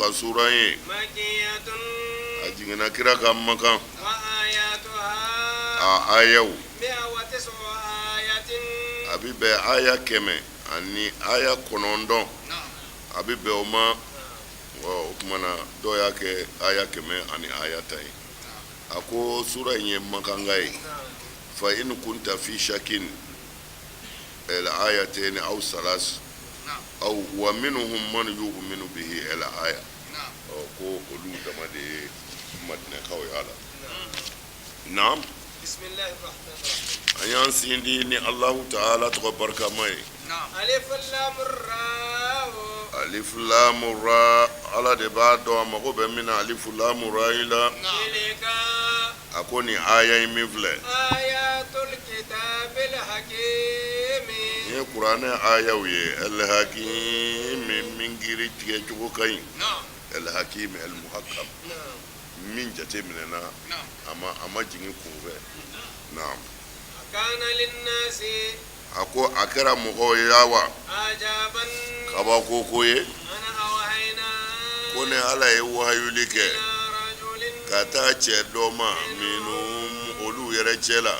ka suran ye. A jiginna kira kan Makan. A ayaw, a bɛ bɛn aya 109, a bɛ bɛn o ma. O tuma na dɔw y'a kɛ aya 110 ye. A ko sura in ye makanka ye. Fa in kunta fi shakin el ayatayni aw salas aw wa minhum man yu'minu bihi el aya. Ɔ, ko olu dama de ye madinɛkaw y'a la. Naam, an y'an sindi ni Alahu taala tɔgɔ barikama ye. Alif lam ra, Ala de b'a dɔn a mago bɛ min na alif lam ra i la. A ko nin aya in min filɛ, nin ye kuranɛ ayaw ye, el hakimi, min kiri tigɛ cogo ka ɲi, el hakimi el muhakam, min jate minɛna, a ma jigin kunfɛ. Naam. A ko a kɛra mɔgɔw ye wa kabako ko ye ko ne Ala ye wahayuli kɛ ka taa cɛ dɔ ma minhum, olu yɛrɛ cɛ la,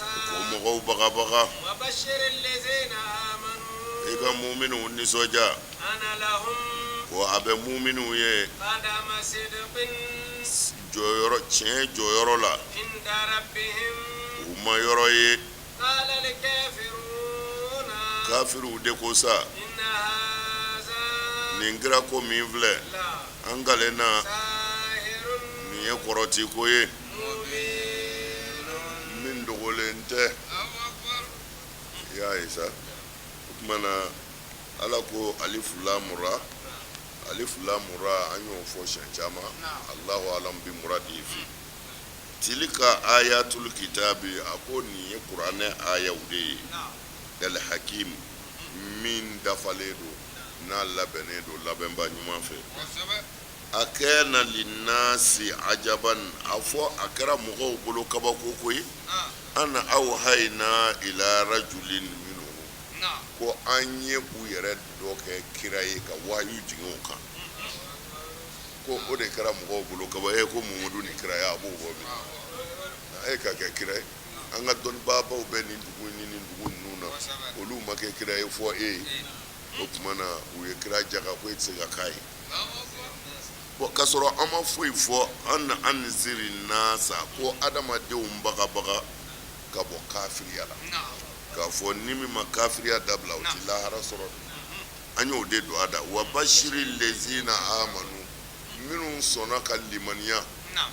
ko mɔgɔw bagabaga, i ka muminuw nisɔndiya ko a bɛ muminuw ye jɔyɔrɔ tiɲɛ jɔyɔrɔ la u ma yɔrɔ ye. Kafiriw de ko sa, nin kira ko min filɛ, an kalenna, nin ye kɔrɔti ko ye min dogolen tɛ. I y'a ye sa, o tuma na Ala ko alif lam ra, alif lam ra, an y'o fɔ siɲɛ caman. Allahu alam bi muradihi fi tilka ayatul kitabi. A ko nin ye kuranɛ ayaw de ye, el hakim, min dafalen don, n'a labɛnnen don labɛnba ɲuman fɛ. A kana linnasi ajaban, a fɔ a kɛra mɔgɔw bolo kabako ko ye, an awhayna ila rajulin minhum, ko an ye u yɛrɛ dɔ kɛ kira ye ka wahayu jigin o kan, ko o de kɛra mɔgɔw bolo kaba ye, ko Mamadu ni kiraya a b'o bɔ min a ye ka kɛ kira ye. An ka dɔnnibaabaw bɛ nin dugu ni nin dugu ninnu na, olu ma kɛ kira ye fɔ e ye. O tuma na u ye kira jaga ko e tɛ se ka k'a ye. Bɔn, k'a sɔrɔ an ma foyi fɔ, an anziri nasa, ko adamadenw bagabaga ka bɔ kafiriya la, k'a fɔ ni min ma kafiriya dabila, o tɛ lahara sɔrɔ. An y'o de don a da. Wa basiri lezina amanu, minnu sɔnna ka limaniya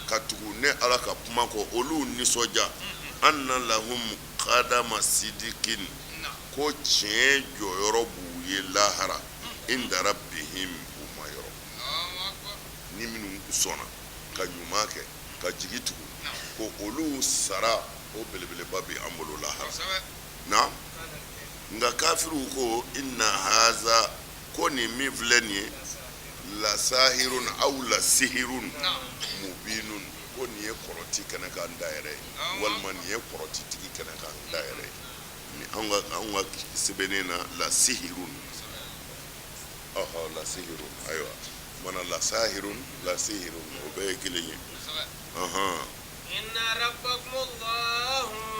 ka tugu ne Ala ka kuma kɔ, olu nisɔndiya, anna lahum kadama sidikin, ko tiɲɛ jɔyɔrɔ b'u ye lahara, inda rabbihim, u ma yɔrɔ. Ni minnu sɔnna ka ɲuman kɛ ka jigi tugu, ko olu sara o belebeleba bɛ an bolo lahara na. Nka kafiriw ko inna haza, ko nin min filɛ nin ye, lasahirun aw lasihirun mubinun, ko nin ye kɔrɔti kɛnɛ kan da yɛrɛ ye, walima nin ye kɔrɔtitigi kɛnɛ kan da yɛrɛ ye. Ni anw ka sɛbɛnnen na lasihirun, ɔhɔ, lasihirun, ayiwa mana lasahirun, lasihirun, o bɛɛ ye kelen ye. Ɔhɔn.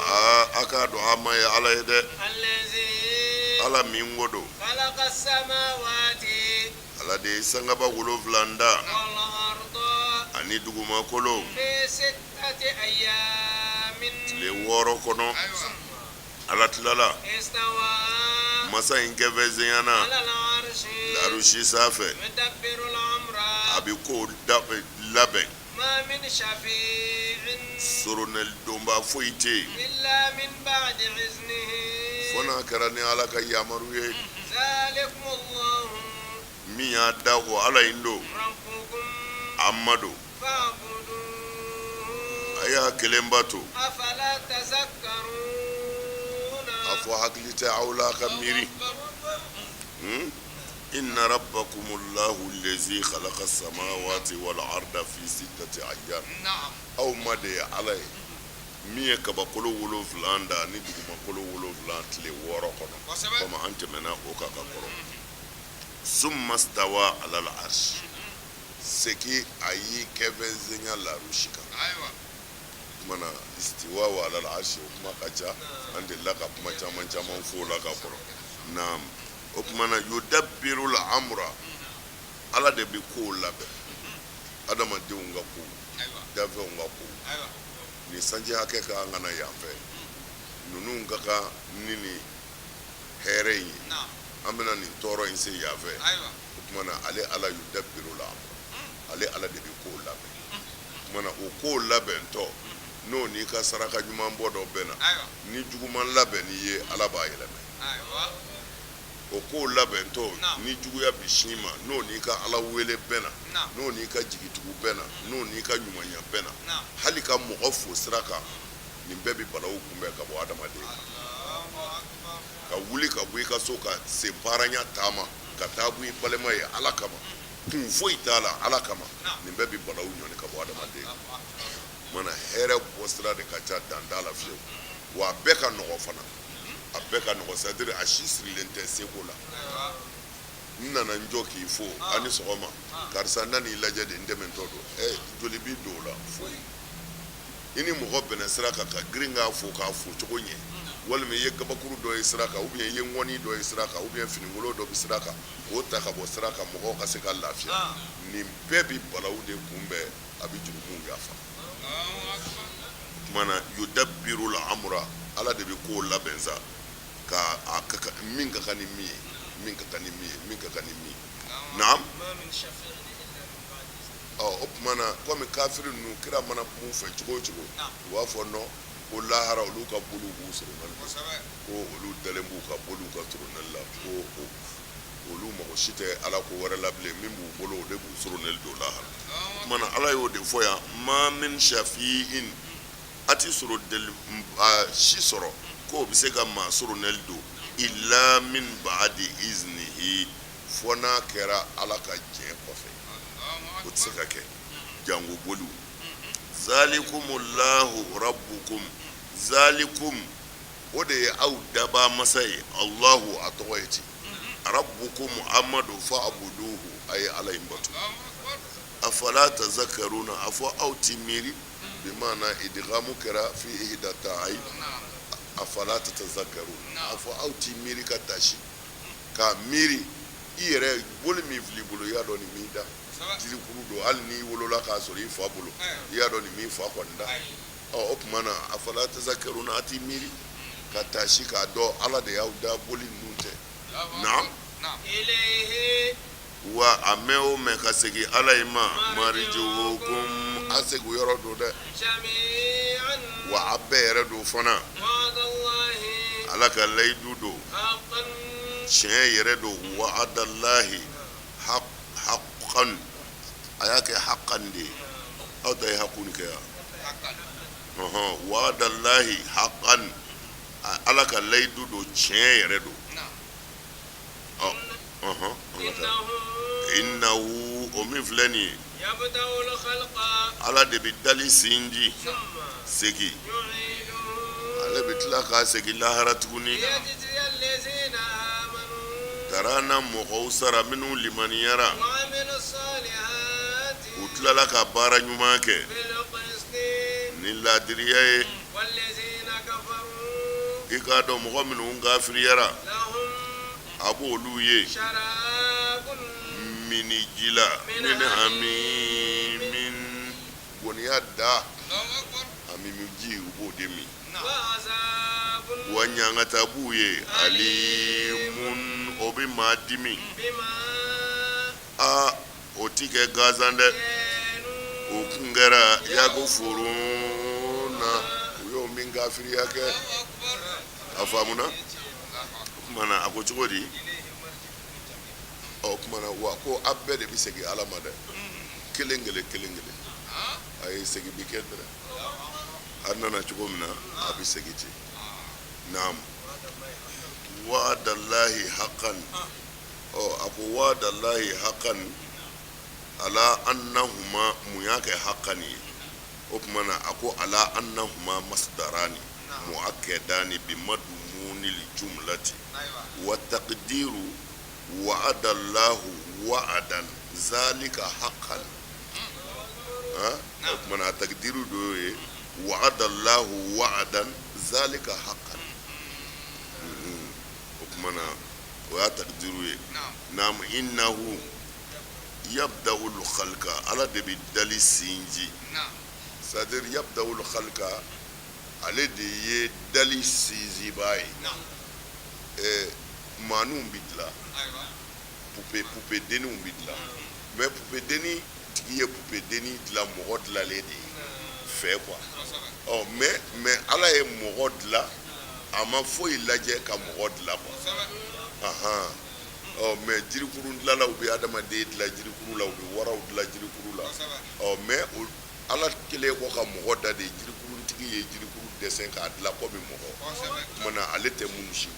Aa, a k'a dɔn a ma ye Ala ye dɛ, Ala min ko don, Ala de ye sankaba 7 da ani dugumakolo tile 6 kɔnɔ. Ala tilala masa in kɛfɛ zenyana larusi sanfɛ, a bɛ ko labɛn. Soronali donba foyi tɛ yen fo n'a kɛra ni Ala ka yamaru ye. Min y'a da, o Ala in don, a ma don, a y'a kelen bato. A fɔ hakili tɛ aw la ka miiri? Inna rabbakumullahu lezi khalaqa samawati wal arda fi sittati ayyam. Aw ma de ye Ala ye min ye kabakolo 7 da ni dugumakolo 7 tile 6 kɔnɔ, komi an tɛmɛna o kan ka kɔrɔ. Summa stawa alal arsh, seki a y'i kɛfɛnsenya larusi kan. Tuma na istiwa wa alal arshi, o kuma ka ca, an delila ka kuma caman caman fɔ o la ka kɔrɔ. Naam, o tuma na yudabbirul amra, Ala de bɛ kow labɛn, adamadenw ka kow, danfɛnw ka kow. Nin sanji hakɛ ka kan ka na yan fɛ, ninnu ka kan ni nin hɛrɛ in ye, an bɛna nin tɔɔrɔ in se yan fɛ. O tuma na ale Ala yudabbirul amra, ale Ala de bɛ kow labɛn. O tuma na o kow labɛntɔ, n'o n'i ka saraka ɲuman bɔ dɔ bɛnna, ni juguman labɛnn'i ye, Ala b'a yɛlɛmɛ. O kow labɛntɔ, ni juguya bɛ sin ma, n'o n'i ka Ala wele bɛnna, n'o n'i ka jigitugu bɛnna, n'o n'i ka ɲumanya bɛnna, hali ka mɔgɔ fo sira kan, nin bɛɛ bɛ balawu kunbɛn ka bɔ adamaden kan. Ka wuli ka bɔ i ka so ka sen paranya taama ka taa bɔ i balima ye Ala kama, kun foyi t'a la, Ala kama, nin bɛɛ bɛ balawu ɲɔni ka bɔ adamaden kan. Mana hɛrɛ bɔ sira de ka ca, dan t'a la fiyewu, wa a bɛɛ ka nɔgɔ fana, a bɛɛ ka nɔgɔ, c'est à dire a si sirilen tɛ seko la. N nana n jɔ k'i fo, a ni sɔgɔma karisa, n nan'i lajɛ de, n dɛmɛtɔ don. Ɛ, joli b'i don o la? Foyi. I ni mɔgɔ bɛnna sira kan ka girin k'a fo k'a fo cogo ɲɛ, walima i ye gabakuru dɔ ye sira kan, ou bien i ye ŋɔni dɔ ye sira kan, ou bien finikolon dɔ bɛ sira kan, k'o ta ka bɔ sira kan, mɔgɔw ka se ka lafiya, nin bɛɛ bɛ balawu de kunbɛn, a bɛ jurumuw yafa. O tuma na yudabbirul amra, Ala de bɛ kow labɛn sa, ka a ka kan min ka kan ni min ye, min ka kan ni min ye, min ka kan ni min ye. Naam. Ɔ, o tuma na komi kafiri ninnu, kira mana kuma u fɛ cogo o cogo, u b'a fɔ non, ko lahara olu ka boliw b'u soronali, ko olu dalen b'u ka boliw ka soronali la, ko olu mago si tɛ Ala ko wɛrɛ la bilen, min b'u bolo o de b'u soronali don lahara. O tuma na Ala y'o de fɔ yan, ma min shafi'in, a ti sɔrɔ deli si sɔrɔ k'o bɛ se ka maa soronali don, illa min ba'di iznihi, fo n'a kɛra Ala ka diɲɛ kɔfɛ, o tɛ se ka kɛ jango boliw. Zalikumullahu rabbukum, zalikum o de ye aw dabaa masa ye, Allahu a tɔgɔ ye ten, rabbukum amadu fa'buduhu, a ye Ala in bato. Afala tazakkaruna, a fɔ aw ti miiri? Bi maana idgamu kɛra fi ihda ta'ayi. Afala tatazakkaruna, a fɔ aw ti miiri ka tasi ka miiri i yɛrɛ boli min filɛ i bolo, i y'a dɔn nin m'i da, jirikuru don, hali n'i wolola k'a sɔrɔ i fa bolo, i y'a dɔn nin m'i fa kɔni da. Ɔ, o tuma na afala tazakkaruna, a t'i miiri ka taasi k'a dɔn Ala de y'aw da, boli ninnu tɛ. Naam, wa a mɛn o mɛn ka segin Ala in ma, marijiukum, a segin yɔrɔ don dɛ, wa a bɛɛ yɛrɛ don fana, Ala ka layidu don, tiɲɛ yɛrɛ don. Wa'adallahi haqqan, a y'a kɛ haqqan de ye, aw ta ye haqqun kɛ yan. Ɔhɔn, wa'adallahi haqqan, Ala ka layidu don, tiɲɛ yɛrɛ don. Ɔ, ɔhɔn, an ka taa. Innahu, o min filɛ nin ye, Ala de bɛ dali sinji segin, ale bɛ tila k'a segin lahara tuguni. Taara na mɔgɔw sara minnu limaniyara, u tilala ka baara ɲuman kɛ ni laadiriya ye. I k'a dɔn mɔgɔ minnu kafiriyara, a b'olu ye mini ji la min hamimin, gɔniya da hamimu ji, u b'o de min, wa ɲangata b'u ye alimun, o bɛ maa dimi. Aa, o ti kɛ gansan dɛ, o kun kɛra yakfuruna, u y'o min kafiriya kɛ. A faamuna? O tuma na a ko cogo di? Ɔ, o tuma na wa ko a bɛɛ de bɛ segin Ala ma dɛ, kelen kelen kelen kelen. A ye segin bi kɛ dɛ, a nana cogo min na a bɛ segin ten. Naam, wa'adallahi haqqan. Ɔ, a ko wa'adallahi haqqan ala annahuma, mun y'a kɛ haqqan ye? O tuma na a ko ala annahuma masdarani muakkadani bi madmunil jumlati wa taqdiru. wa'adallahu wa'adan zalika haqqan o tuma na a takidiru dɔ y'o ye wa'adallahu wa'adan zalika haqqan o tuma na o y'a takidiru ye naam innahu yabda'ul khalqa ala de bɛ dali sinji c'est à dire yabda'ul khalqa ale de ye dali sinsinbaa ye ɛɛ maaninw bɛ dilan pupe pupe denninw bɛ dilan mais pupe dennin tigi ye pupe dennin dilan mɔgɔ dilanlen de ye fɛ quoi ɔ mais mais ala ye mɔgɔ dilan a ma foyi lajɛ ka mɔgɔ dilan quoi ahan ɔ mais jirikurun dilanlaw bɛ adamaden dilan jirikuru la u bɛ waraw dilan jirikuru la ɔ mais ala kɛlen kɔ ka mɔgɔ da de jirikuruntigi ye jirikuru dessin k'a dilan komi mɔgɔ o tuma na ale tɛ minnu si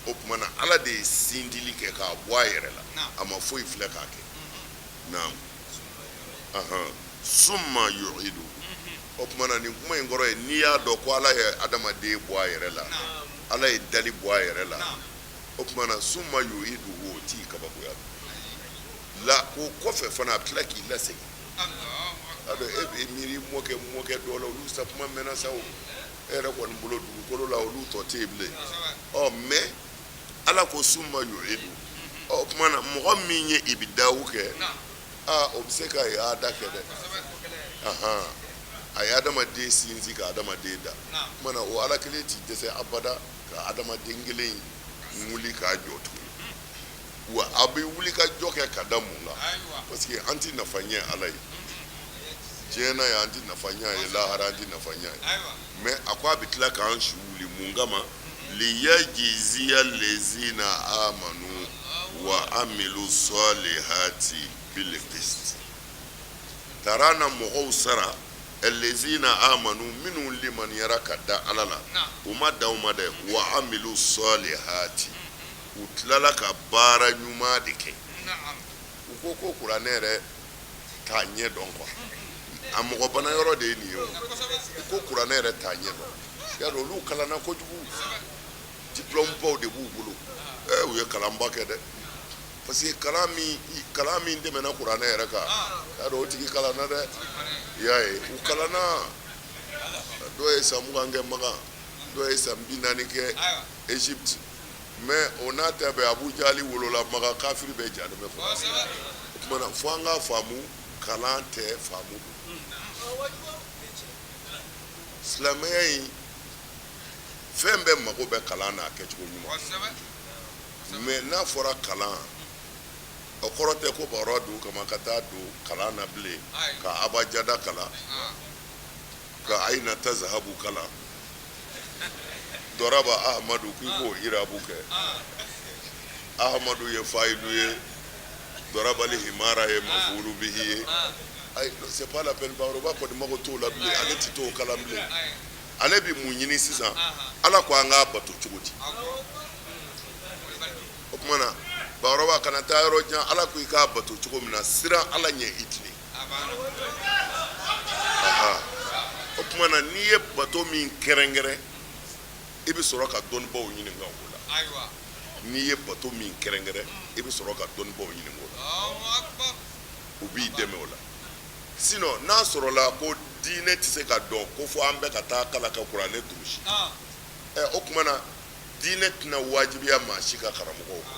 o tuma na ala de ye sindili kɛ k'a bɔ a yɛrɛ la a ma foyi filɛ k'a kɛ naam summa yu'idu o tuma na nin kuma in kɔrɔ ye n'i y'a dɔn ko ala ye adamaden bɔ a yɛrɛ la ala ye dali bɔ a yɛrɛ la o tuma na summa yu'idu o t'i kabakoya la ko kɔfɛ fana a bɛ tila k'i lasegin a dɔn e bɛ miiri mɔkɛ mɔkɛ dɔ la olu sa kuma mɛnna sa o e yɛrɛ kɔni bolo dugukolo la olu tɔ tɛ yen bilen ɔ mais ala ko summa yu'idu ɔ o tuma na mɔgɔ min ye ibidawu kɛ aa o bɛ se ka i'ada kɛ dɛ ahan a ye adamaden sinsin ka adamaden da o tuma na o ala kelen ti dɛsɛ abada ka adamaden kelen in wuli k'a jɔ tuguni wa a bɛ wuli ka jɔ kɛ ka da mun kan parce que an ti nafa ɲɛ ala ye diɲɛ na yan an ti nafa ɲɛ a ye lahara an ti nafa ɲɛ a ye mais a ko a bɛ tila k'an su wuli mun kama liyajiziya lezina amanu wa amilu salihati bil qist taara na mɔgɔw sara lezina amanu minnu limaniyara ka da ala la u ma dan o ma dɛ wa amilu salihati u tilala ka baara ɲuman de kɛ u ko ko kuranɛ yɛrɛ t'a ɲɛ dɔn quoi a mɔgɔ bana yɔrɔ de ye nin ye o u ko kuranɛ yɛrɛ t'a ɲɛ dɔn y'a dɔn olu kalanna kojugu diplôme baw de b'u bolo ɛ u ye kalanba kɛ dɛ parce que kalan min kalan min tɛmɛna kuranɛ yɛrɛ kan y'a dɔn o tigi kalanna dɛ i y'a ye u kalanna dɔw ye san 20 kɛ Makan dɔw ye san 40 kɛ Égypte mais o n'a ta bɛɛ Abu Jali wolola Makan kafiri bɛɛ jalen bɛ kɔnɔ o tuma na fo an k'a faamu kalan tɛ faamu don silamɛya in fɛn bɛɛ mago bɛ kalan n'a kɛcogo ɲuman mais n'a fɔra kalan o kɔrɔ tɛ ko bakɔrɔba Dugukama ka taa don kalan na bilen ka abajada kalan ka ayina tazahabu kalan dɔraba ahamadu k'i k'o irabu kɛ ahamadu ye fayilu ye dɔrabali himara ye mafulu bihi ye ayi c'est pas la peine bakɔrɔba kɔni mago t'o la bilen ale ti t'o kalan bilen ale bɛ mun ɲini sisan ala ko an k'a bato cogo di o tuma na bakɔrɔba kana taa yɔrɔ jan ala ko i k'a bato cogo min na siran ala ɲɛ i tilen o tuma na n'i ye bato min kɛrɛnkɛrɛn i bɛ sɔrɔ ka dɔnnibaw ɲininka o la n'i ye bato min kɛrɛnkɛrɛn i bɛ sɔrɔ ka dɔnnibaw ɲininka o la u b'i dɛmɛ o la sinon n'a sɔrɔla ko diinɛ tɛ se ka dɔn ko fo an bɛɛ ka taa kalan ka kuranɛ durusi ɛ o tuma na diinɛ tɛna wajibiya maa si ka karamɔgɔw kan.